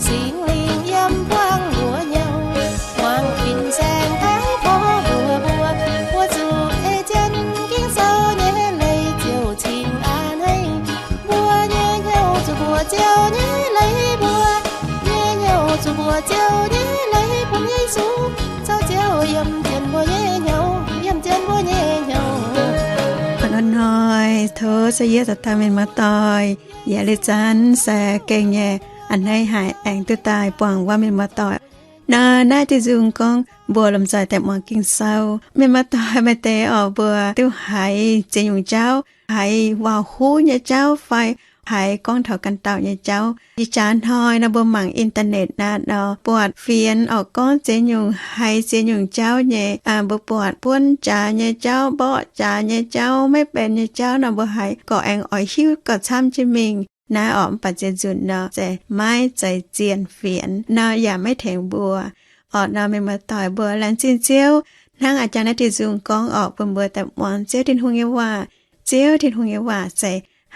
Singx Lingh yiem buangh mbuo nyei, muangx fin-saeng taux mbuo, mbuo, mbuo zuqc ei jienv Ging-Sou nyei leiz ziouc cingx a'hneiv. Mbuo nyei hnyouv zuqc mbuox Ziouv nyei leiz, mbuo nyei hnyouv zuqc mbuox Ziouv nyei leiz, bun Yesu zoux Ziouv yiem jienv mbuo nyei hnyouv, yiem jienv mbuo nyei hnyouv. Hnoi-hnoi tov se yie caux dauh mienh muoz-doic yaac liuz zanc se gengh nyei a'hneiv haic aengx duqv daaih buangh wuov mienh muoz-doic. Nor naaiv diuh nzung gorngv mbuo lomh nzoih daaih muangx Ging-Sou. Mienh muoz-doic maaih deix oc, mbuo duqv haiz ziex nyungc jauv, haiz waac-huv nyei jauv fai haiz gorngv taux ganh dauh nyei jauv. Ih jaax hnoi nor mbuo mangc internet naaiv nor buatc fienx oc gorngv ziex nyungc, haiz ziex nyungc jauv nyei. Mbuo buatc buonv jaax nyei jauv, mborqv jaax nyei jauv, maiv benx nyei jauv nor mbuo haiz gorqv aengx oix hiuv gauh camv jienv mingh. Naaiv oc mv baac ziex nzunc nor se maiv zeiz zienh fienx nor yaac maiv tengx mbuo. Oc nor mienh muoz-doic mbuo laengz zingh Ziouv hnangv a'jang naaiv diuh nzung gorngv oc, bun mbuo daaih muangx Ziouv Tin-Hungh nyei waac. Ziouv Tin-Hungh nyei waac se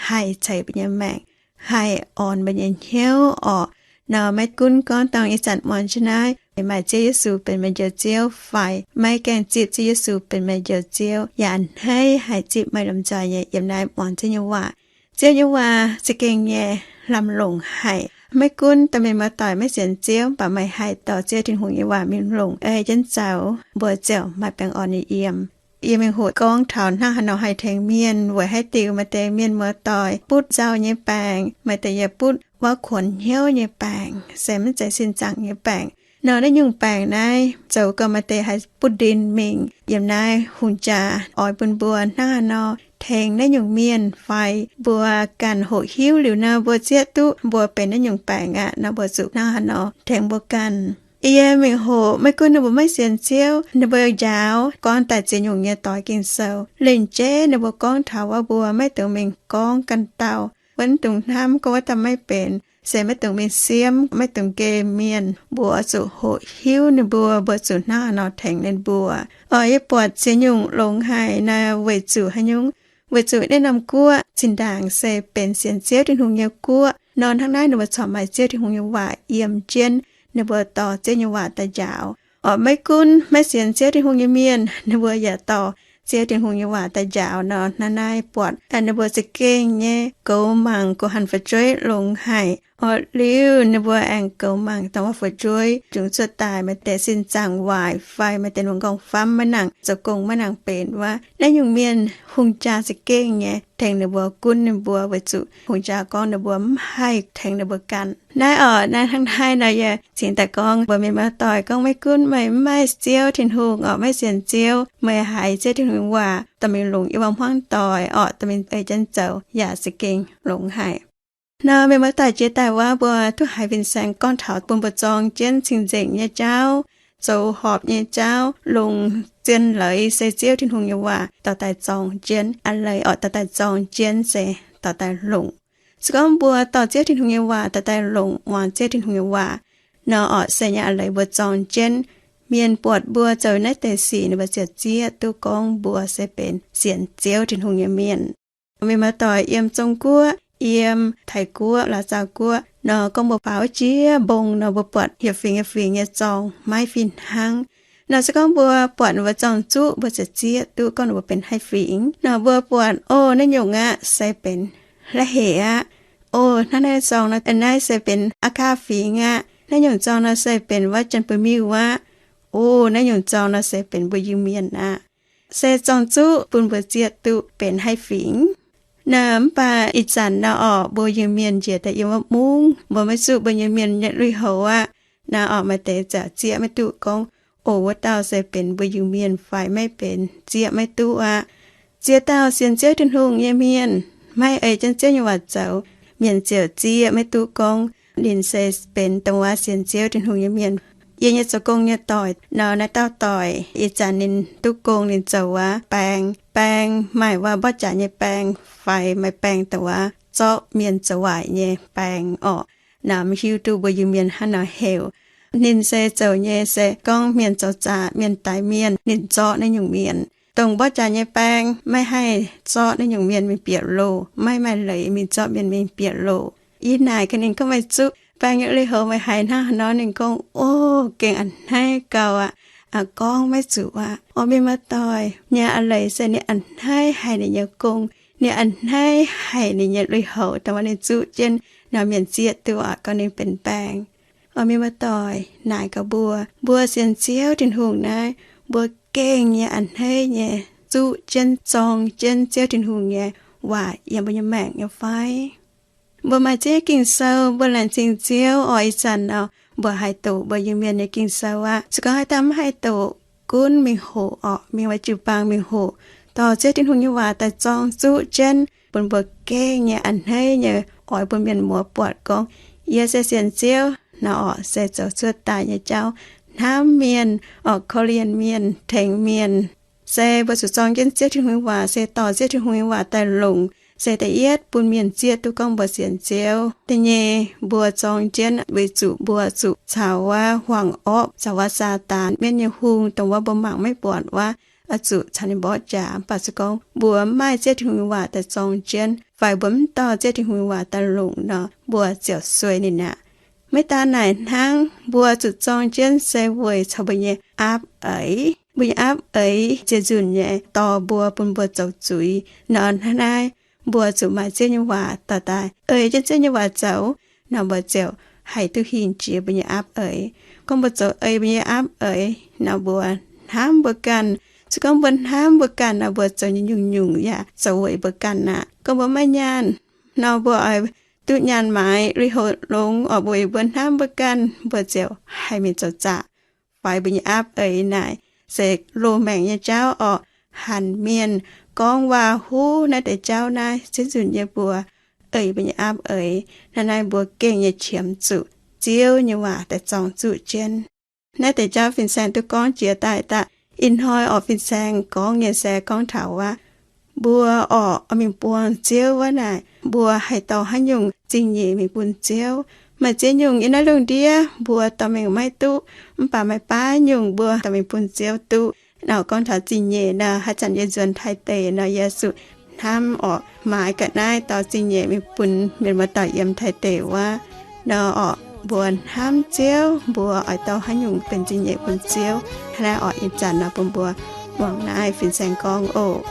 haih ceix mbuo nyei maengc, haih orn mbuo nyei hnyouv oc. Nor maiv gunv gorngv dongh ih zanc muangx jienv naaiv maaih Ziouv Yesu benx meih njoux Ziouv fai maiv gaengh zipv Ziouv Yesu benx meih njoux Ziouv, yaac a'hneiv haih zipv meih lomh nzoih nyei yiem naaiv muangx Ziouv nyei waac. Ziouv nyei waac za'gengh nyei lamh longc haic. Maiv gunv daaih mienh muoz-doic maiv sienx Ziouv, mv baac meih haih dorh Ziouv Tin-Hungh nyei waac mingh longc ei jienv zoux, mbuo ziouc maaih baengh orn nyei yiem. Yie mingh hoqc gorngv taux hnangv haaix nor haih tengx mienh weic haaix diuc maaih deix mienh muoz-doic butv nzauh nyei baengc, maaih deix yaac butv wuov kuonx hnyouv nyei baengc, se maiv zeiz sin zaangc nyei baengc. Nor naaiv nyungc baengc naaiv zoux gau maaih deix haih butv ndin mingh. Yiem naaiv hungh jaa oix bun mbuo hnangv haaix nor tengx naaiv nyungc mienh fai mbuo ganh hoqc hiuv liuz nor mbuo zieqv duqv mbuo benx naaiv nyungc baengc aqv nor mbuo zuqc hnangv haaix nor tengx mbuo ganh. Yie mingh hoqc maiv gunv ninh mbuo maiv sienx Ziouv, ninh mbuo njaaux gorngv daaih ziex nyungc nyei doix Ging-Sou. Lengc jeiv ninh mbuo gorngv taux wuov mbuo maiv dungx mingh gorngv ganh dauh, maiv dungx hnamv gorngv wuov dauh maiv benx, se maiv dungx mingh siemv, maiv dungx nqemh mienh. Mbuo zuqc hoqc hiuv ninh mbuo, mbuo zuqc hnangv haaix nor tengx ninh mbuo. Oc, yie buatc ziex nyungc longx haic naaiv weic zuqc haaix nyungc? Weic zuqc naaiv norm guoqv zinh ndaangc se benx sienx Ziouv Tin-Hungh nyei guoqv nor, hnangv naaiv ninh mbuo corc maaih Ziouv Tin-Hungh nyei waac yiem jienv, ninh mbuo dorh Ziouv nyei waac daaih njaaux. Oc, maiv gunv maiv sienx Ziouv Tin-Hungh nyei mienh ninh mbuo yaac dorh Ziouv Tin-Hungh nyei waac daaih njaaux nor, hnangv naaiv buatc ninh mbuo za'gengh nyei goux mangc goux hanc fu'jueiv longx haic. Oc, liuz ninh mbuo aengx goux mangc dongh wuov fu'jueiv jungx cuotv daaih maaih deix sin zaangc waaic fai maaih deix lungh nqorngv famv maiv nangc zoux gong maiv nangc benx wuov. Naaiv nyungc mienh hungh jaa za'gengh nyei tengx ninh mbuo gunv ninh mbuo weic zuqc hungh jaa gorngv ninh mbuo mv haih tengx ninh mbuo ganh. Naaiv oc, naaiv hnangv naaiv nor yie cingx daaih gorngv mbuox mienh muoz-doic gorngv maiv gunv meih mv maaih Ziouv Tin-Hungh oc, maiv sienx Ziouv, meih haiz Ziouv Tin-Hungh waac dorh mingh longc yiem wuov hmuangv doic oc, dorh mingh ei jienv zoux yaac za'gengh longx haic. Nor mienh muoz-doic, jiex daaih wuov mbuo duqv haiz fin-saeng gorngv taux bun mbuo zorng jienv cing-nzengc nyei jauv, zoux horpc nyei jauv, longc zien leiz se Ziouv Tin-Hungh nyei waac dorh daaih zorng jienv. A'leiz oc, dorh daaih zorng jienv se dorh daaih longc. Se gorngv mbuo dorh Ziouv Tin-Hungh nyei waac dorh daaih longc, muangx Ziouv Tin-Hungh nyei waac nor oc, se nyei a'leiz mbuo zorng jienv, mienh buatc mbuo zoux naaiv deix sic ninh mbuo ziouc zieqv duqv gorngv mbuo se benx sienx Ziouv Tin-Hungh nyei mienh. Mienh muoz-doic yiem Zong-Guoqv, yiem Taiv-Guoqv, Laauh Zaauv Guoqv nor, gorngv mbuo faaux jiex mbong nor, mbuo buatc hieh fingx hieh fingx nyei zorng maiv fih hnangv. Nor se gorngv mbuo buatc ninh mbuo zorng-zuqv, mbuo ziouc zieqv duqv gorngv ninh mbuo benx haaix fingx. Nor mbuo buatc, o, naaiv nyungc aqv se benx la'hec aqv. O, hnangv naaiv zorng nor, naaiv se benx a'gauh fingx aqv. Naaiv nyungc zorng nor se benx wuov Janx-Bun-Miuh aqv. O, naaiv nyungc zorng nor se benx mbuo Iu-Mienh aqv. Se zorng-zuqv bun mbuo zieqv duqv benx haaix fingx. Nor mv baac ih zanc nor oc, mbuo Iu-Mienh njiec daaih yiem wuov mungv, mbuo maiv zuqv mbuo Iu-Mienh nyei lui-houx aqv. Nor oc, maaih deix ziouc zieqv maiv duqv gorngv, o, wuov dauh se benx mbuo Iu-Mienh fai maiv benx, zieqv maiv duqv aqv. Ziex dauh sienx Ziouv Tin-Hungh nyei mienh maiv ei jienv Ziouv nyei waac zoux, mienh ziouc zieqv maiv duqv gorngv ninh se benx dongh wuov sienx Ziouv Tin-Hungh nyei mienh. Yie nyei zoux gong nyei doic nor, naaiv dauh doic ih zanc ninh duqv gong, ninh zoux wuov baeng. Baeng maaih wuov mborqv jaax nyei baeng fai maaih baeng dongh wuov zorqv mienh zoux waaic nyei baeng oc. Nor maiv hiuv duqv mbuo Iu-Mienh hnangv nor heuc. Ninh se zoux nyei se gorngv mienh zoux zaqc, mienh daix mienh, ninh zorqv naaiv nyungc mienh. Dongh mborqv jaax nyei baeng maiv haih zorqv naaiv nyungc mienh mingh bieqc loh, maiv maaih leiz mingh zorqv mienh mingh bieqc loh. Yie naaic gaax ninh gorngv, Meih zuqv baeng nyei lui-houx meih haiz hnangv haaix nor? Ninh gorngv, O, gengh a'hneiv gau aqv. Aa, gorngv maiv zuqc aqv. Orqc, mienh muoz-doic nyei a'leiz se ninh a'hneiv haiz ninh nyei gong, ninh a'hneiv haic ninh nyei lui-houx, dongh wuov ninh zuqv jienv nor mienh zieqv duqv aqv, gorngv ninh benx baeng. Orqc, mienh muoz-doic, naaic gaax mbuo, mbuo sienx Ziouv Tin-Hungh naaiv, mbuo gengh nyei a'hneiv nyei zuqv jienv, zorng jienv Ziouv Tin-Hungh nyei waac yiem mbuo nyei maengc nyei fai? Mbuo maaih ziex Ging-Sou, mbuo laengz zingh Ziouv orqc. Ih zanc nor, mbuo haih doqc mbuo Iu-Mienh nyei Ging-Sou aqv. Se gorngv haaix dauh mv haih doqc, gunv mingh hoqc orqc, mingh wuov jiu-baang mingh hoqc, dorh Ziouv Tin-Hungh nyei waac daaih zorng zuqv jienv, bun mbuo gengh nyei a'hneiv nyei oix bun mienh muoz buatc gorngv, Yie se sienx Ziouv nor orqc, se zoux cuotv daaih nyei jauv, hnamv mienh orqc, korv-lienh mienh, tengx mienh. Se mbuo zuqc zorng jienv Ziouv Tin-Hungh nyei waac, se dorh Ziouv Tin-Hungh nyei waac daaih longc, se da'yietv bun mienh zieqv duqv gorngv mbuo sienx Ziouv. Da'nyeic, mbuo zorng jienv weic zuqc mbuo zuqc caux wuov huaang-orqv, caux wuov Saadaan, mienv nyei hungh, dongh wuov mbuo mangc maiv buatc wuov, oix zuqc caux ninh mborqv jaax. Mv baac se gorngv mbuo mv maaih Ziouv Tin-Hungh nyei waac daaih zorng jienv fai mbuo mv dorh Ziouv Tin-Hungh nyei waac daaih longc nor, mbuo ziouc sueih ninh aqv. Maiv daan naaic hnangv, mbuo zuqc zorng jienv se weic caux mbuo nyei aapv eix. Mbuo nyei aapv eix ziec nzunc nyei dorh mbuo, bun mbuo zoux zuiz nor, hnangv naaiv mbuo zuqc maaih Ziouv nyei waac dorh daaih eix jienv Ziouv nyei waac zoux nor, mbuo ziouc haih duqv hingh jiex mbuo nyei aapv eix. Gorngv mbuo zoux eix mbuo nyei aapv eix nor, mbuo hnamv mbuo ganh. Se gorngv mbuo hnamv mbuo ganh nor, mbuo zoux nyei nyungc-nyungc yaac zoux weic mbuo ganh aqv. Gorngv mbuo maiv nyaanh nor, mbuo oix duqv nyaanh maaiz lui-houx longx orqc, weic mbuo hnamv mbuo ganh, mbuo ziouc haih mingh zoux zaqc. Fai mbuo nyei aapv eix naaic se loz-maengc nyei jauv orqc, hanc mienh, gorngv waac-huv, naaiv deix jauv naaiv ziouc nzunc nyei mbuo eix mbuo nyei aapv eix. Hnangv naaiv mbuo gengh nyei qiemx zuqc Ziouv nyei waac daaih zorng zuqc jienv. Naaiv deix jauv fin-saeng duqv gorngv jiex daaih daqv. Ih hnoi orqc, fin-saeng gorngv nyei se gorngv taux wuov mbuo orqc, oix mingh buangh Ziouv wuov naaic, mbuo haih dorh haaix nyungc zingh nyeic mingh bun Ziouv? Maaih ziex nyungc yiem naaiv lungh ndiev mbuo dorh mingh maiv duqv, mv baac maaih baav nyungc mbuo dorh mingh bun Ziouv duqv. Nor gorngv taux zingh nyeic nor, haaix zanc yie nzuonx Taiv deic nor, yie zuqc hnamv orqc, maaiz ga'naaiv dorh zingh nyeic mingh bun mienh muoz-doic yiem Taiv deic wuov. Nor orqc, mbuo hnamv Ziouv, mbuo oix dorh haaix nyungc benx zingh nyeic bun Ziouv? Hnangv naaiv orqc, ih zanc nor bun mbuo muangx naaiv fin-saeng gorngv oc.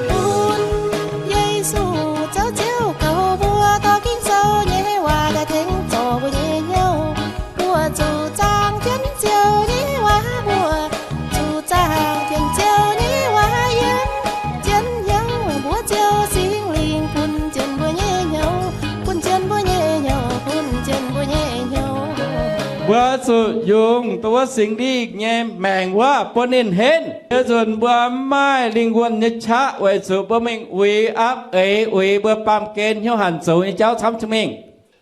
Bun Yesu zoux Ziouv gauh mbuo dorh Ging-Sou nyei waac daaih tengx zorc mbuo nyei hnyouv. Mbuo zuqc zaangc jienv Ziouv nyei waac, mbuo zuqc zaangc jienv Ziouv nyei waac yiem jienv hnyouv. Mbuo Ziouv Singx Lingh bun jienv mbuo nyei hnyouv, bun jienv mbuo nyei hnyouv, bun jienv mbuo nyei hnyouv. Mbuo zuqc yungz dongh wuov Singx Lingh nyei maengc wuov bun ninh henv. Yietc nzunc mbuo mv maaih lingh wuonh nyei qaqv weic zuqc mbuo mingh uix aapv eix, uix mbuo baamh gen hnyouv hanc zoux nyei jauv camv jiex mingh.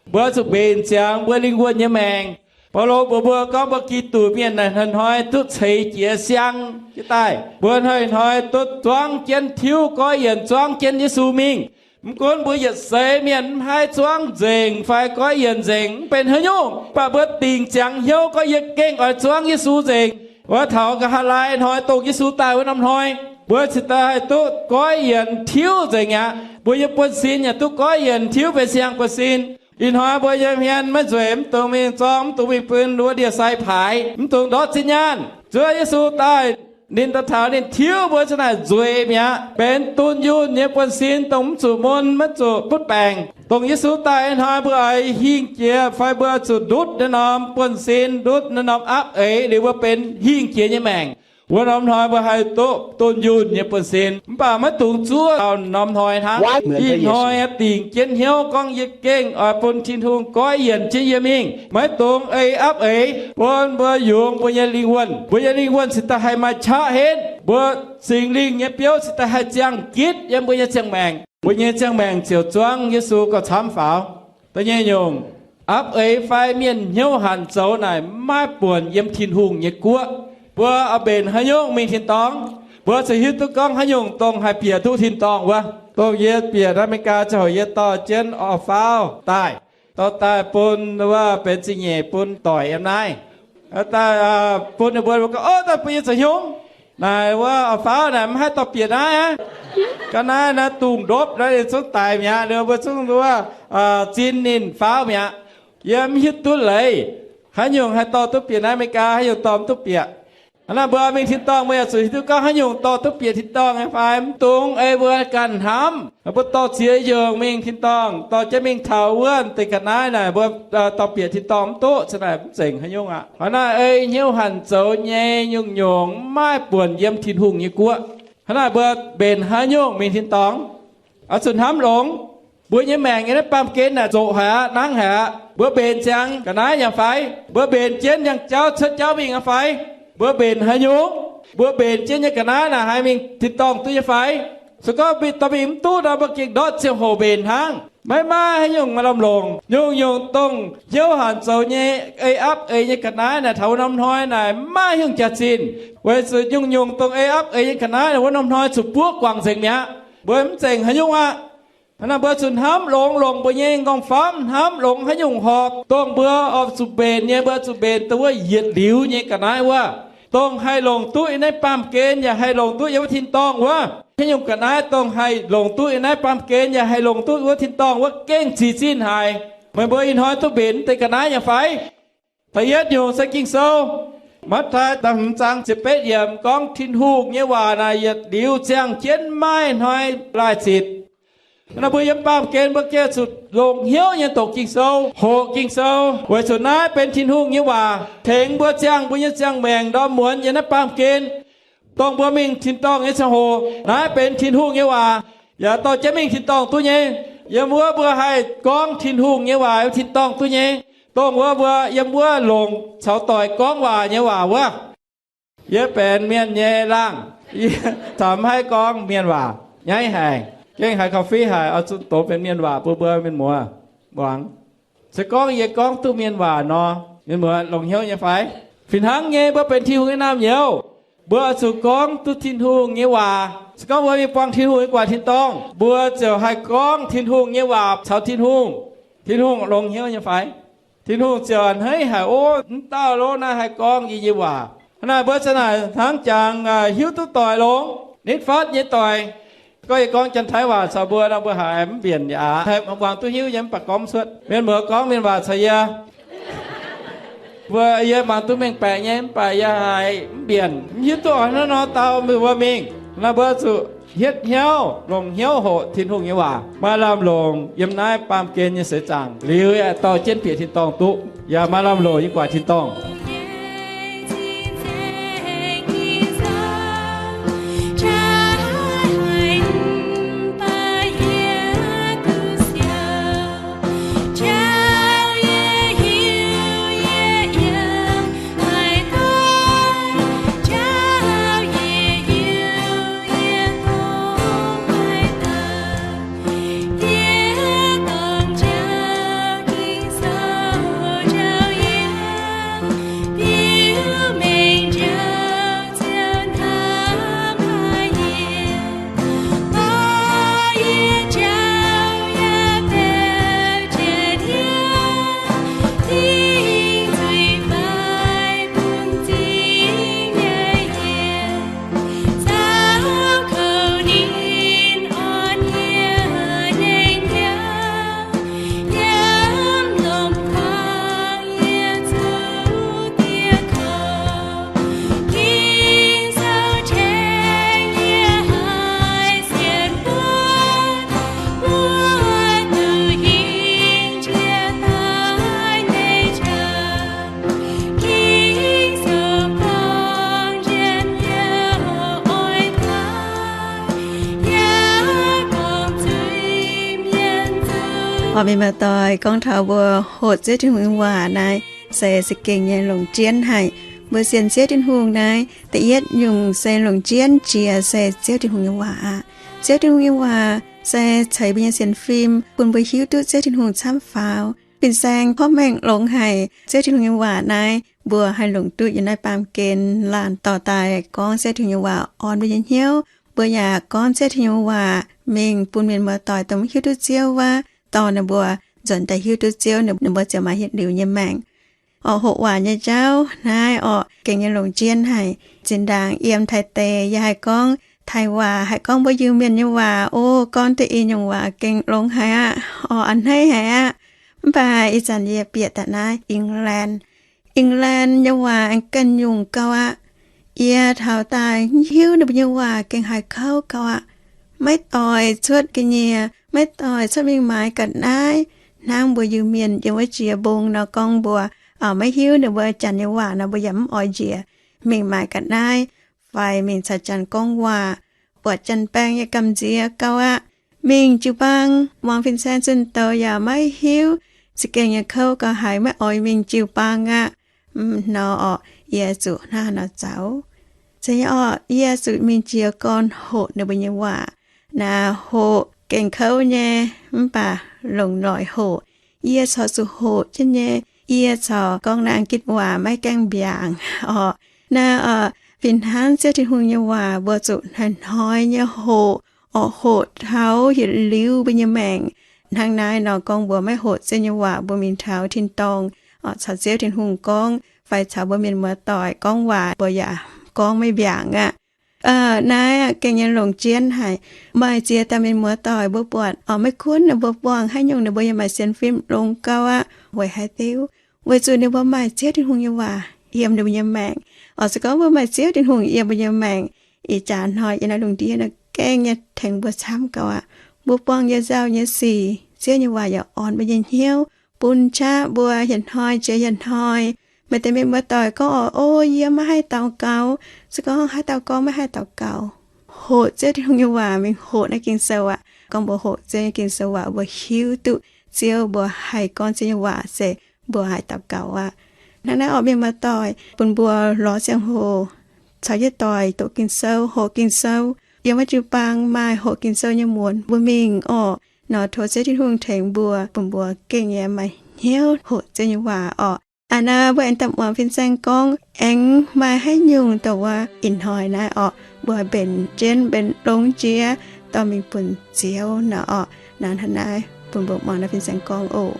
Mbuo zuqc mbenc ziangx mbuo lingh wuonh nyei maengc. Baulo mbuox mbuo gorngv mbuo Giduc mienh naaic hnoi-hnoi duqv ceix jiez siang jienv daaih. Mbuo hnoi-hnoi duqv zuangv jienv tiuv goiv yienc, zuangv jienv Yesu mingh. Mv gunv mbuo yietc seix mienh mv haih zuangv nzengc fai goiv yienc nzengc mv benx haaix nyungc, mv baac mbuo dingc ziangx hnyouv gorngv, Yie gengh oix zuangv Yesu nzengc. Wuov taux nqa'haav laai hnoi dongh Yesu daaih wuov norm hnoi, mbuo cingx daaih haih duqv goiv yienc tiuv nzengc aqv. Mbuo nyei buonv-sin yaac duqv goiv yienc tiuv benx siang buonv-sin. Ih hnoi mbuo nyei hmien maiv nzueic, mv dungx mingh zorng, mv dungx mingh bun wuov ndie-sai paaix, mv dungx ndortv zinh nyaanh. Zuov Yesu daaih, ninh daaih taux ninh tiuv mbuo za'naaic nzueic mi'aqv, benx dunh yunh nyei buonv-sin, dongh mv zuqc mun, maiv zuqc butv baengc. Dongh Yesu daaih ih hnoi mbuo oix hingh jiex fai mbuo zuqc ndutv naaiv norm buonv-sin, ndutv naaiv norm aapv eix liuz mbuo benx hingh jiex nyei maengc. Wuov norm hnoi mbuo haih duqv dunh yunh nyei buonv-sin, mv baac maiv dungx zuov taux norm hnoi hnangv. Ih hnoi dingc jienv hnyouv gorngv, Yie gengh oix bun Tin-Hungh goiv yienc jienv yie mingh. Maiv dungx ei aapv eix, bun mbuo yungz mbuo nyei lingh wuonh. Mbuo nyei lingh wuonh cingx daaih haih maaih qaqv henv. Mbuo Singx Lingh nyei biouv cingx daaih haih ziangh gitv yiem mbuo nyei ziangh maengc. Mbuo nyei ziangh maengc ziouc zuangv Yesu gauh camv faaux. Da'nyeic nyungc, aapv eix fai mienh hnyouv hanc zoux naaic mv maaih buonc yiem Tin-Hungh nyei guoqv. Mbuo oix mbenc haaix nyungc mingh tin-dorngh? Mbuo zuqc hiuv duqv gorngv haaix nyungc dongh haih bieqc duqv tin-dorngh wuov. Dongh yie bieqc America ziangh hoc yie dorh jienv orv faauv daaih, dorh daaih bun wuov benx zingh nyeic bun doic yiem naaiv. Daaih bun ninh mbuo, mbuo gorngv, Ov, daaih bun yie zoux hnyungv. Naaic wuov faauv naaic mv haih dorh bieqc naaiv aqv. Ga'naaiv naaiv dungz ndopv naaiv ninh zungv daic mi'aqv, ninh mbuo zungv wuov zin ninh faauv mi'aqv. Yie mv hiuv duqv leiz, haaix nyungc haih dorh duqv bieqc naaiv America, haaix nyungc dorh mv duqv bieqc. Hnangv naaic mbuo mingh tin-dorngh mbuo yaac zuqc hiuv duqv gorngv haaix nyungc dorh duqv bieqc tin-dorngh nyei fai mv dungx ei mbuo ganh hnamv. Mbuo dorh ziex nyungc mingh tin-dorngh, dorh jienv mingh taux wuov deix ga'naaiv naaic mbuo dorh bieqc tin-dorngh mv duqv, cingx naaic mv zengc haaix nyungc aqv. Hnangv naaic ei hnyouv hanc zoux nyei nyungc-nyungc mv maaih buonc yiem Tin-Hungh nyei guoqv. Hnangv naaic mbuo mbenc haaix nyungc mingh tin-dorngh? Oix zuqc hnamv longx. Mbuo nyei maengc yiem naaiv baamh gen naaic zoqc haic aqv, nangv haic aqv. Mbuo mbenc ziangx ga'naaiv nyei fai? Mbuo mbenc jienv njang-jauv cuotv jauv mingh nyei fai? Mbuo mbenc haaix nyungc? Mbuo mbenc jienv nyei ga'naaiv naaic haih mingh tin-dorngh duqv nyei fai? Se gorngv dorh mingh mv duqv nor, mbuo gengh ndortv ziangh hoc mbenc hnangv. Maiv maaih haaix nyungc maaih lamh longc. Nyungc-nyungc dongh hnyouv hanc zoux nyei, ei aapv eix nyei ga'naaiv naaic taux wuov norm hnoi naaic mv maaih haaix nyungc jaax-zinh, weic zuqc nyungc-nyungc dongh ei aapv eix nyei ga'naaiv naaic wuov norm hnoi zuqc buov guangc nzengc mi'aqv. Mbuo mv zengc haaix nyungc aqv. Hnangv naaic mbuo zuqc hnamv longx, longc mbuo nyei m'nqorngv-famv, hnamv longx haaix nyungc horpc dongh mbuo oix zuqc mbenc nyei. Mbuo zuqc mbenc dongh wuov yietc liuz nyei ga'naaiv wuov, dongh haih longc duqv yiem naaiv baamh gen yaac haih longc duqv yiem wuov tin-dorngh wuov. Haaix nyungc ga'naaiv dongh haih longc duqv yiem naaiv baamh gen yaac haih longc duqv wuov tin-dorngh wuov gengh zic zinh haic. Meih mbuo ih hnoi duqv mbenc deix ga'naaiv nyei fai? Da'yietv nyungc se Ging-Sou. Matv^taai da'hmz zaang ziepc betv yiemc gorngv Tin-Hungh nyei waac naaic yietc liuz ziangh jienv, maiv hnoi laaih zitc. Naaiv mbuo yiem baamh gen mbuo gengh zuqc longc hnyouv nyei doqc Ging-Sou, hoqc Ging-Sou, weic zuqc naaiv benx Tin-Hungh nyei waac tengx mbuo ziangh mbuo nyei ziangh maengc ndorm muonz yiem naaiv baamh gen. Dongh mbuo mingh tin-dorngh nyei ziangh hoc, naaiv benx Tin-Hungh nyei waac, yaac dorh jienv mingh tin-dorngh duqv nyei. Yiem wuov mbuo haih gorngv Tin-Hungh nyei waac yiem tin-dorngh duqv nyei, dongh wuov mbuo yiem wuov longc caux doic gorngv waac nyei waac wuov. Yie benx mienh nyei laangh, yie caux mv haih gorngv mienh waac, nyaiv haic, gengh haiz coffee haic, oix zuqc dox benx mienh waac bun mbuo mienh muoz muangx. Se gorngv yie gorngv duqv mienh waac nor, mienh muoz longc hnyouv nyei fai? Fih hnangv nyei, mbuo benx Tin-Hungh nyei naamh nyouz, mbuo oix zuqc gorngv duqv Tin-Hungh nyei waac. Se gorngv mbuo mingh buangh Tin-Hungh nyei guaax tin-dorngh, mbuo ziouc haih gorngv Tin-Hungh nyei waac caux Tin-Hungh. Tin-Hungh longc hnyouv nyei fai? Tin-Hungh ziouc a'hneiv haic, ov, mv dauh lov naaiv haih gorngv yie nyei waac. Hnangv naaic mbuo ziouc naaic hnangv jangx hiuv duqv doic longx, nitv fatv nyei doic. Gorngv yie gorngv Janx-Taiv waac caux mbuo nor, mbuo haiz mv mbienc aqv, haih muangx duqv hiuv nyei mv baac gorngv mv cuotv. Mienh muoz gorngv mienh waac caux yie, mbuo, yie muangx duqv mengh baeqc nyei mv baac yie haiz mv mbienc, mv hiuv duqv oix hnangv nor dau mbuo mingh. Naaiv mbuo zuqc hietv hnyouv, longc hnyouv hoqc Tin-Hungh nyei waac, maaih lamh longc yiem naaiv baamh gen nyei seix zaangc liuz, aengx dorh jienv bieqc tin-dorngh duqv, yaac maaih lamh longc yiem guaax tin-dorngh. Oix mienh muoz-doic, gorngv taux mbuo hoqc Ziouv Tin-Hungh nyei waac naaiv se za'gengh nyei longc jienv haic. Mbuo sienx Ziouv Tin-Hungh naaiv, da'yietv nyungc se longc jienv jiex se Ziouv Tin-Hungh nyei waac aqv. Ziouv Tin-Hungh nyei waac se ceix mbuo nyei sienx fim, bun mbuo hiuv duqv Ziouv Tin-Hungh camv faaux. Fin-saeng porv mengh longx haic, Ziouv Tin-Hungh nyei waac naaiv mbuo haih longc duqv yiem naaiv baamh gen laanh dorh daaih gorngv Ziouv Tin-Hungh nyei waac orn mbuo nyei hnyouv. Mbuo yaac gorngv Ziouv Tin-Hungh nyei waac mingh bun mienh muoz-doic dongh mv hiuv duqv Ziouv wuov, dorh ninh mbuo nzuonx daaih hiuv duqv Ziouv, ninh mbuo ziouc maaih yietc liuz nyei maengc. orqc, hoqc waac nyei jauv naaiv orqc, gengh nyei longc jien haic. Zinh ndaangc yiem Taiv deic yaac haih gorngv Taiv waac, haih gorngv mbuo Iu-Mienh nyei waac. O, gorngv duqv i nyungc waac gengh longx haic aqv, orqc, a'hneiv haic aqv. Mv baac ih zanc yie bieqc daaih naaiv England. England nyei waac aengx ganh nyungc gauh aqv. Yie taux daaih mv hiuv ninh mbuo nyei waac gengh haiz kouv gauh aqv. Maiv doix cuotv ga'nyiec, maiv doix cuotv mingh maaiz ga'naaiv. Hnangv mbuo Iu-Mienh yiem wuov jiex mbong nor gorngv mbuo maiv hiuv ninh mbuo Janx nyei waac nor, mbuo yaac mv oix njiec mingh maaiz ga'naaiv fai mingh caux Janx gorngv waac. Buatc Janx-baeng nyei gamh nziex gauh aqv. Mingh jiu-baang muangx fin-saeng zunh douz yaac maiv hiuv. Za'gengh nyei kouv gauh haiz maiv oix mingh jiu-baang aqv. Nor orqc, yie zuqc hnangv haaix nor zaux? Zeiz nyei orqc, yie zuqc mingh jiez gorn hoqc ninh mbuo nyei waac. Naaiv hoqc gengh kouv nyei, mv baac longc noic hoqc. Yie corc zuqc hoqc jienv nyei. Yie corc gorngv naaiv Gitv waac maiv gaengh mbiaangc orqc. Naaiv orqc, fih hnangv Ziouv Tin-Hungh nyei waac mbuo zuqc hnoi-hnoi nyei hoqc, orqc, hoqc taux yietc liuz mbuo nyei maengc. Hnangv naaiv nor gorngv mbuo maiv hoqc Ziouv nyei waac, mbuo mingh taux tin-dorngh orqc, caux Ziouv Tin-Hungh gorngv fai caux mbuo mienh muoz-doic gorngv waac, mbuo yaac gorngv maiv mbiaangc aqv. Naaiv gengh nyei longc jienv haic. Maaih ziex dauh mienh muoz-doic mbuo buatc orqc, maiv gunv ninh mbuo buangh haaix nyungc, ninh mbuo yaac maaih sienx fim longx gauh aqv. Weic haaix diuc? Weic zuqc ninh mbuo maaih Ziouv Tin-Hungh nyei waac yiem ninh mbuo nyei maengc. Orqc, se gorngv mbuo maaih Ziouv Tin-Hungh yiem mbuo nyei maengc, ih jaax hnoi yiem naaiv lungh ndiev naaiv gengh nyei tengx mbuo camv gauh aqv. Mbuo buangh nyei nzauh nyei sic, Ziouv nyei waac yaac orn mbuo nyei hnyouv, bun qaqv mbuo hieh hnoi jiex hieh hnoi. Maaih deix mienh muoz-doic gorngv orqc, o, yie maiv haih daux gaux. Se gorngv haaix dauh gorngv maiv haih daux gaux, hoqc Ziouv Tin-Hungh nyei waac mingh hoqc naaiv Ging-Sou aqv. Gorngv mbuo hoqc Ziouv nyei Ging-Sou waac, mbuo hiuv duqv Ziouv, mbuo haih gorngv Ziouv nyei waac se mbuo haih daux gaux aqv. Hnangv naaiv orqc, mienh muoz-doic, bun mbuo lorz ziangh hoc caux yietc doic doqc Ging-Sou, hoqc Ging-Sou. Yiem wuov jiu-baang maaih hoqc Ging-Sou nyei muonz, mbuo mingh orqc. Nor tov Ziouv Tin-Hungh tengx mbuo, bun mbuo gengh nyei maaih hnyouv hoqc Ziouv nyei waac orqc. Aa, naaiv mbuo aengx daaih muangx fin-saeng gorngv aengx maaih haaix nyungc dongh wuov ih hnoi naaiv orqc, mbuo haih mbenc jienv, mbenc longx jiex dorh mingh bun Ziouv nor orqc. Naaiv hnangv naaiv bun mbuo muangx naaiv fin-saeng gorngv oc.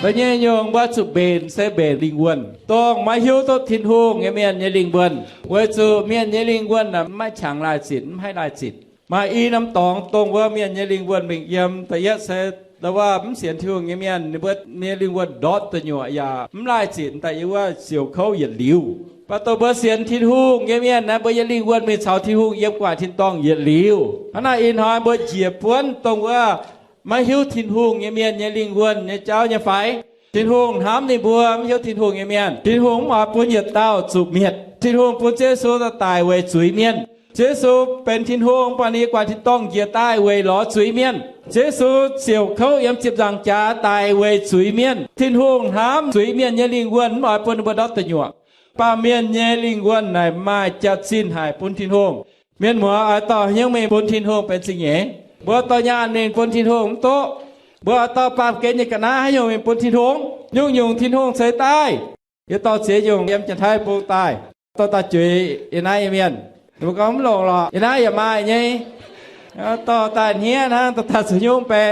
Da'nyeic nyungc mbuo zuqc mbenc se mbenc lingh wuonh, dongh maiv hiuv duqv Tin-Hungh nyei mienh nyei lingh wuonh. Weic zuqc mienh nyei lingh wuonh naaic maiv qangx laih zitc, mv haih laih zitc. Maaih i norm dorngx dongh wuov mienh nyei lingh wuonh mingh yiem. Da'yietv se dongh wuov mv sienx Tin-Hungh nyei mienh, ninh mbuo nyei lingh wuonh ndortv deic nyuoqc yaac mv laih zitc daaih yiem wuov siouc kouv yietc liuz. Mv baac dongh mbuo sienx Tin-Hungh nyei mienh naaiv, mbuo nyei lingh wuonh mingh caux Tin-Hungh yiem guangc tin-dorngh yietc liuz. Hnangv naaiv ih hnoi mbuo njiec buonv dongh wuov maiv hiuv Tin-Hungh nyei mienh nyei lingh wuonh nyei jauv nyei fai? Tin-Hungh hnamv ninh mbuo mv hiuv Tin-Hungh nyei mienh. Tin-Hungh mv oix bun yietc dauh zuqc mietc. Tin-Hungh bun Ziouv Yesu daaih daic weic zuiz mienh. Ziouv Yesu benx Tin-Hungh, mv baac ninh yiem guangc tin-dorngh njiec daaih weic lorz zuiz mienh. Ziouv Yesu siouc kouv yiem ziepc nzaangc jaax daic weic zuiz mienh. Tin-Hungh hnamv zuiz mienh nyei lingh wuonh, mv oix bun ninh mbuo ndortv deic nyuoqc. Baamh mienh nyei lingh wuonh naaic maaih jaax-zinh haic bun Tin-Hungh. Mienh muoz oix dorh hnyouv mingh bun Tin-Hungh benx zingh nyeic. Mbuo dorh nyaanh mingh bun Tin-Hungh mv duqv. Mbuo oix dorh baamh gen nyei ga'naaiv haaix nyungc mingh bun Tin-Hungh? Nyungc-nyungc Tin-Hungh ceix daaih. Yie dorh ziex nyungc yiem Janx-Taiv bung daaih, dorh daaih juix yie naaiv nyei mienh. Ninh mbuo gorngv mv longc lorqc, yie naaiv yaac maaih nyei. Dorh daaih hniev hnangv, dorh daaih zuqc hnyouv mv bei.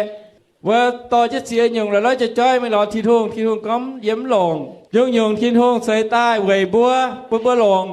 Mbuo dorh jienv ziex nyungc lorqc, lorqc joix-joix mingh lorz Tin-Hungh. Tin-Hungh gorngv yie mv longc. Nyungc-nyungc Tin-Hungh ceix daaih weic mbuo, bun mbuo longc.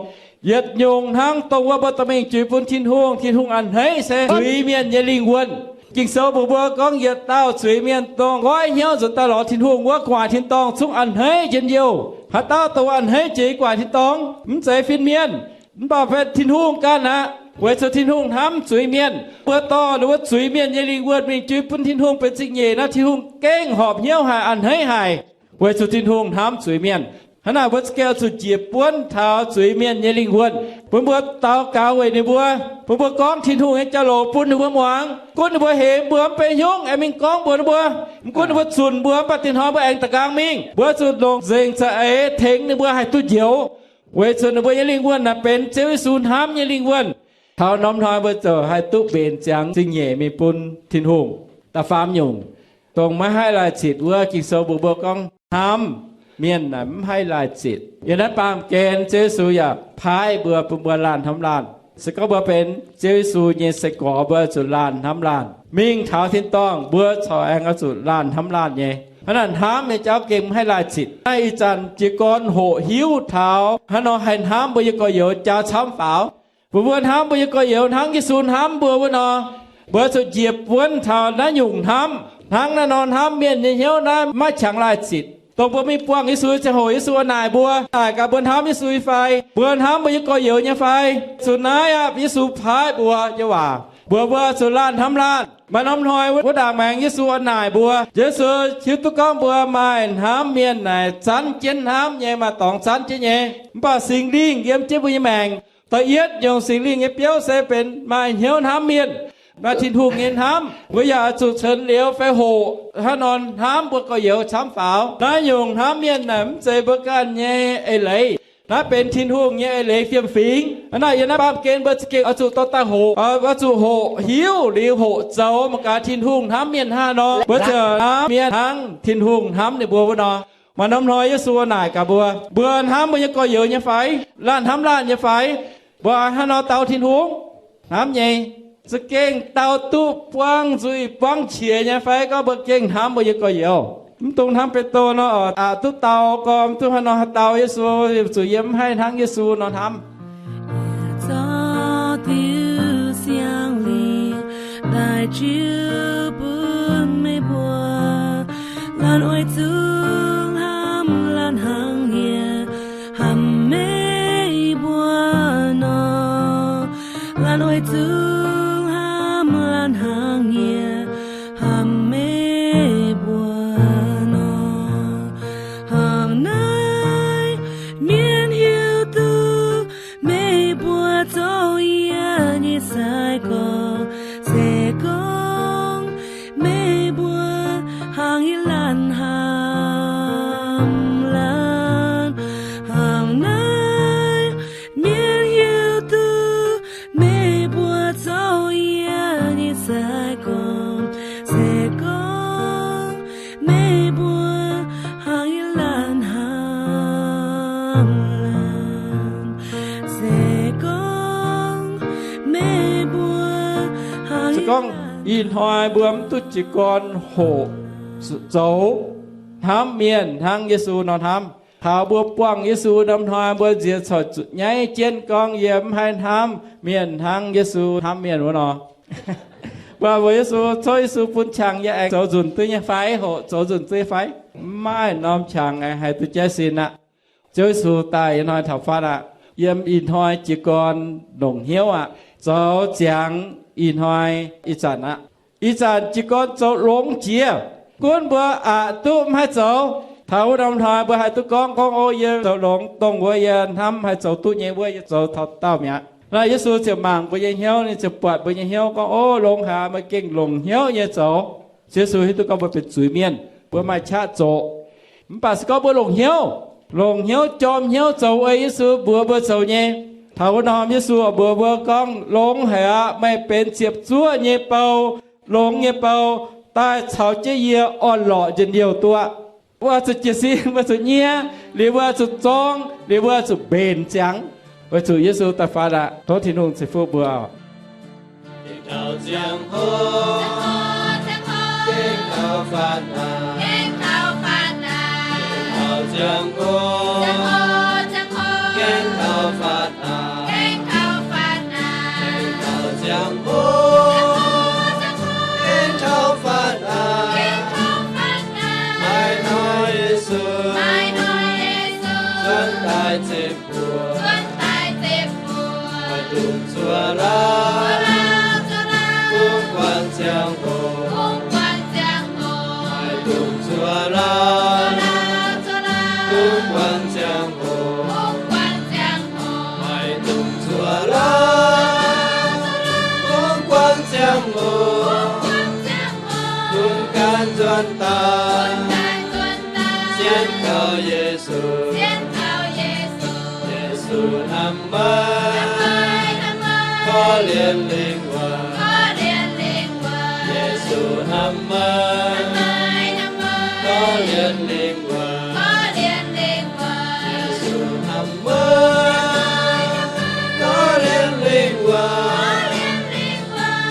Yietc nyungc hnangv dongh wuov mbuo dorh mingh juix bun Tin-Hungh, Tin-Hungh a'hneiv se zuiz mienh nyei lingh wuonh. Ging-Sou mbuox mbuo gorngv yietc dauh zuiz mienh dongh nqoi hnyouv nzuonx daaih lorz Tin-Hungh wuov gu'nguaaic tin-dorngh zungv a'hneiv njien-youh. Haaix dauh dongh a'hneiv jiex gu'nguaaic tin-dorngh mv zeiz fin-mienh, mv baac Tin-Hungh ganh aqv. Weic zuqc Tin-Hungh hnamv zuiz mienh, mbuo dorh ninh mbuo zuiz mienh nyei lingh wuonh mingh juix bun Tin-Hungh benx zingh nyeic nor, Tin-Hungh gengh horpc hnyouv haic, a'hneiv haic. Weic zuqc Tin-Hungh hnamv zuiz mienh. Hnangv naaic mbuo za'gengh oix zuqc njiec buonv taux zuiz-mienh nyei lingh wuonh, bun mbuo daux gaux weic ninh mbuo, bun mbuo gorngv Tin-Hungh nyei jauv-louc bun ninh mbuo muangx, gunv ninh mbuo hemx mbuo mv benx hnyouv aengx mingh gorngv mbuox ninh mbuo. Mv gunv ninh mbuo zunc mbuo, mv baac dinh hnoi mbuo aengx daux nqaang mingh, mbuo zuqc longc nzengc za'eix tengx ninh mbuo haih duqv njoux, weic zuqc ninh mbuo nyei lingh wuonh naaic benx Ziouv Yesu hnamv nyei lingh wuonh. Taux norm hnoi mbuo ziouc haih duqv mbenc ziangx zingh nyeic mingh bun Tin-Hungh. Da'faam nyungc, dongh maiv haih laih zitc wuov, Ging-Sou mbuox mbuo gorngv hnamv mienh naaic mv haih laih zitc. Yiem naaiv baamh gen Ziouv Yesu yaac paaiv mbuo bun mbuo laanh hnamv laanh. Se gorngv mbuo benx Ziouv Yesu nyei sai-gorx, mbuo zuqc laanh hnamv laanh. Mingh taux tin-dorngh mbuo corc aengx oix zuqc laanh hnamv laanh nyei. Hnangv naaic hnamv nyei jauv gengh mv haih laih zitc. Naaiv ih zanc jiez gorn hoqc hiuv taux hnangv nor haih hnamv mbuo nyei gorx-youz jaa camv faaux. Mbuo mbuo hnamv mbuo nyei gorx-youz hnangv Yesu hnamv mbuo wuov nor, mbuo zuqc njiec buonv taux naaiv nyungc hnamv. Hnangv naaiv nor hnamv mienh nyei hnyouv naaiv maiv qangx laih zitc. Dongh mbuo mingh buangh Yesu ziangh hoc, Yesu oix naaic mbuo, naaic gaax mbuo hnamv Yesu nyei fai, mbuo hnamv mbuo nyei gorx-youz nyei fai. Zuqc naaiv aqv, Yesu paaiv mbuo nyei waac, mbuox mbuo zuqc laanh hnamv laanh. Maaih norm hnoi wuov ndaangc maengx Yesu oix naaic mbuo, Yesu hiuv duqv gorngv mbuo maaih hnamv mienh naaic zanv jienv hnamv nyei, maaih dorngx zanv jienv nyei. Mv baac Singx Lingh yiem jienv mbuo nyei maengc. Da'yietv nyungc Singx Lingh nyei biouv se benx maaih hnyouv hnamv mienh, maaih Tin-Hungh nyei hnamv. Mbuo yaac oix zuqc ceix liuz fai hoqc hnangv nor hnamv mbuo gorx-youz camv faaux. Naaiv nyungc hnamv mienh naaic mv zeiz mbuo ganh nyei eix leiz. Naaiv benx Tin-Hungh nyei eix leiz fiem-fingx. Hnangv naaic yiem naaiv baamh gen mbuo za'gengh oix zuqc dorh daaih hoqc, oix zuqc hoqc hiuv liuz hoqc zoux mangc gaax Tin-Hungh hnamv mienh hnangv haaix nor, mbuo ziouc hnamv mienh hnangv Tin-Hungh hnamv ninh mbuo wuov nor. Maaih norm hnoi Yesu naaic gaax mbuo, mbuo hnamv mbuo nyei gorx-youz nyei fai? Laanh hnamv laanh nyei fai? Mbuo hnangv nor dau Tin-Hungh? Hnamv nyei. Za'gengh dau duqv buangv nzuih buangv qiex nyei fai? Gorngv mbuo gengh hnamv mbuo nyei gorx-youz, mv dungx hnangv Beuv^to nor, aqc duqv dau gorn, mv dungx hnangv nor haih dau Yesu, zuqc yiem mv haih hnangv Yesu nor hnamv. Zorqv diuh siang-lingh daaih jiu bun meih mbuo. Laanh oix zuqc hnamv laanh hnangv yie hnamv meih mbuo nor. Laanh oix zuqc hnamv laanh hnangv yie hnamv meih mbuo nor. Hnangv naaiv, mienh hiuv duqv meih mbuo zoux yie nyei sai-gorx, se gorngv meih mbuo hnangv yie laanh hnamv laanh. Hnangv naaiv, mienh hiuv duqv meih mbuo zoux yie nyei sai-gorx, se gorngv meih mbuo hnangv yie laanh hnamv laanh. Se gorngv meih mbuo hnangv, se gorngv ih hnoi mbuo mv duqv jiez gorn hoqc zoux hnamv mienh hnangv Yesu nor hnamv, taux mbuo buangh Yesu norm hnoi mbuo nziex corc zuqc nyaiv jienv gorngv, yie mv haih hnamv mienh hnangv Yesu hnamv mienh wuov nor. Mbuo mbuox Yesu, tov Yesu bun qangx yie aengx zoux nzunc duqv nyei fai? Hoqc zoux nzunc duqv nyei fai? Mv maaih norm qangx aengx haih duqv jienv sin aqv. Ziouv Yesu daaih ih hnoi taux fatv aqv. Yiem ih hnoi jiez gorn longc hnyouv aqv. Zoux ziangx ih hnoi ih zanc aqv. Ih zanc jiez gorn zoux longx jiex, gunv mbuo aqc duqv mv haih zoux. Taux wuov norm hnoi mbuo haih duqv gorngv, gorngv, O, yie zoux longx, dongh wuov yie hnamv haih zoux duqv nyei wuov yie zoux taux dauh mi'aqv. Naaiv Yesu ziouc mangc mbuo nyei hnyouv, ninh ziouc buatc mbuo nyei hnyouv gorngv, O, longx haic aqv, meih gengh longc hnyouv nyei zoux. Yesu hiuv duqv gorngv mbuo benx zuiz-mienh, mbuo maaih qaqv zoqc. Mv baac se gorngv mbuo longc hnyouv, longc hnyouv jorm hnyouv zoux ei Yesu mbuox mbuo zoux nyei. Taux wuov norm Yesu mbuox mbuo gorngv, Longx haic aqv. Meih benx ziepc zuoqv nyei bou, longx nyei bou, daaih caux jienv yie orn-lorqc njien-youh duqv aqv. Mbuo zuqc jiez sin, mbuo zuqc nyiev, liuz mbuo zuqc zorng, liuz mbuo zuqc mbenc ziangx, weic zuqc Yesu daaih fatv aqv. Tov Tin-Hungh ceix fuqv mbuo. Gengh taux ziangh hoc, gengh taux fatv aqv. Gengh taux fatv aqv. Gengh taux ziangh hoc, gengh taux fatv aqv. Gengh taux fatv aqv. Gengh taux ziangh hoc, gengh taux fatv aqv. Gengh taux fatv aqv. Maaih hnoi Yesu, maaih hnoi Yesu, nzuonx daaih ziepc buoz, nzuonx daaih ziepc buoz, oix dungx zuov lauh, zuov lauh, zuov lauh, bun guanh ziangh hoc, bun guanh ziangh hoc, oix dungx zuov lauh, zuov lauh, zuov lauh, bun guanh Gan nzuonx daaih, sienx kaux Yesu, Yesu hnamv meih, korv-lienh lingh wuonh. Yesu hnamv meih, korv-lienh lingh wuonh. Yesu hnamv meih, korv-lienh lingh wuonh.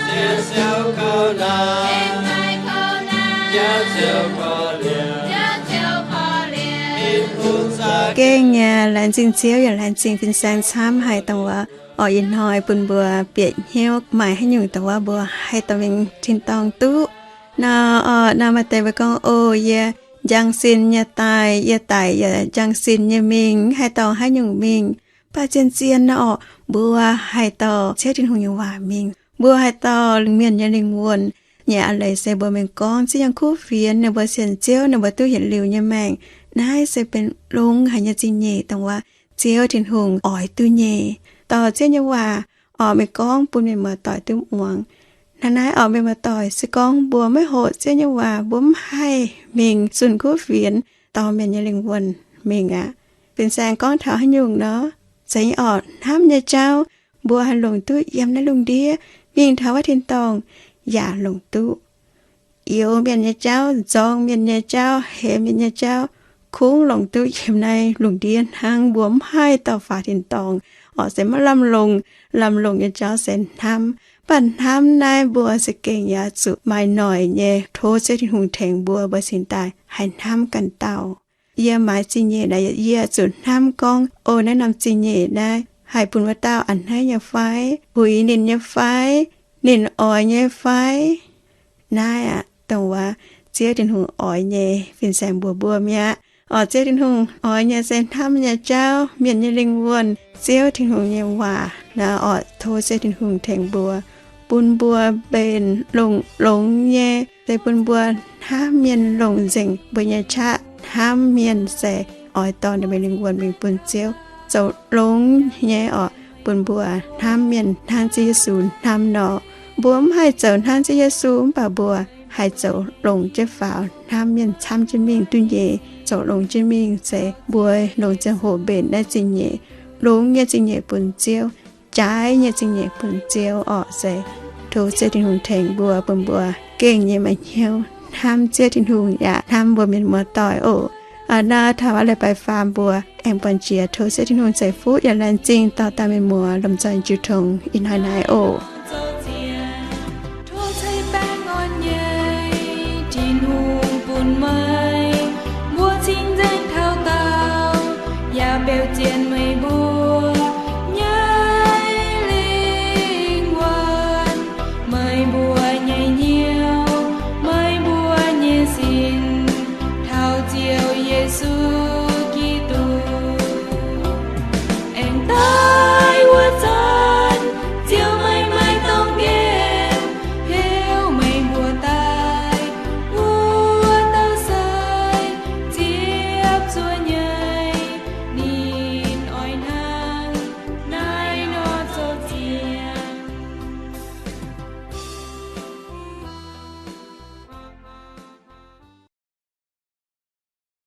Sienx Ziouv kaux naaic, jaax Ziouv korv-lienh. Tin-Hungh za'gengh nyei laengz zingh Ziouv yaac laengz zingh fin-saeng camv haic dongh wuov orqc ih hnoi bun mbuo bieqc hnyouv maaih haaix nyungc dongh wuov mbuo haih dorh mingh tin-dorngh duqv. Nor, nor maaih deix mbuo gorngv, O, yie njang sin nyei daaih, yie daic yaac njang sin nyei mingh, mv haih dorh haaix nyungc mingh. Mv baac zien-zien nor orqc, mbuo haih dorh Ziouv Tin-Hungh nyei waac mingh. Mbuo haih dorh mienh nyei lingh wuonh. Nyei a'leiz se mbuo mingh gorngv Ziouv nyei kuv fienx, ninh mbuo sienx Ziouv, ninh mbuo duqv yietc liuz nyei maengc. Naaiv se benx longx haic nyei zingh nyeic dongh wuov Ziouv Tin-Hungh oix duqv nyei. Dorh Ziouv nyei waac orqc mingh gorngv bun mienh muoz-doic duqv muangx. Hnangv naaiv orqc, mienh muoz-doic, se gorngv mbuo maiv hoqc Ziouv nyei waac, mbuo mv haih mingh zunh kuv fienx dorh mienh nyei lingh wuonh mingh aqv. Fin-saeng gorngv taux haaix nyungc nor, zeiz orqc, hnamv nyei jauv mbuo haih longc duqv yiem naaiv lungh ndiev, mingh taux wuov tin-dorngh yaac longc duqv. Youx mienh nyei jauv, nzorng mienh nyei jauv, hemx mienh nyei jauv, kungx longc duqv yiem naaiv lungh ndiev hnangv. Mbuo mv haih dorh faaux tin-dorngh orqc, se maiv lamh longc. Lamh longc nyei jauv se hnamv. Mv baac hnamv naaiv mbuo za'gengh yaac zuqc maaih noic nyei tov Ziouv Tin-Hungh tengx mbuo, mbuo cingx daaih haih hnamv ganh dauh. Yie maaiz zingh nyeic naaic, yie zuqc hnamv gorngv, O, naaiv norm zingh nyeic naaiv haih bun wuov dauh a'hneiv nyei fai, uix ninh nyei fai, ninh oix nyei fai? Naaiv aqv, dongh wuov Ziouv Tin-Hungh oix nyei fin-saeng mbuox mbuo mi'aqv. Orqc, Ziouv Tin-Hungh oix nyei se hnamv nyei jauv, mienh nyei lingh wuonh, Ziouv Tin-Hungh nyei waac. Naaiv orqc, tov Ziouv Tin-Hungh tengx mbuo, bun mbuo mbenc longx-longx nyei, se bun mbuo hnamv mienh longc nzengc mbuo nyei qaqv. Hnamv mienh se oix dorh ninh mbuo lingh wuonh mingh bun Ziouv. Zoux longx nyei orqc, bun mbuo hnamv mienh hnangv Ziouv Yesu hnamv nor. Mbuo mv haih zoux hnangv Ziouv Yesu, mv baac mbuo haih zoux longx jienv faaux, hnamv mienh camv jienv mingh duqv nyei. Zoux longx jienv mingh se mbuo longc ziangh hoc mbenc naaiv zingh nyeic, longx nyei zingh nyeic bun Ziouv, jaaix nyei zingh nyeic bun Ziouv orqc. Se tov Ziouv Tin-Hungh tengx mbuo, bun mbuo gengh nyei maaih hnyouv hnamv Ziouv Tin-Hungh yaac hnamv mbuo mienh muoz-doic oc. Aa, naaiv taux a'leiz baix faam mbuo aengx buangh jiex. Tov Ziouv Tin-Hungh ceix fuqv yaac laengz zingh dorh daaih mienh muoz lomh nzoih jiu tong ih hnoi naaiv oc.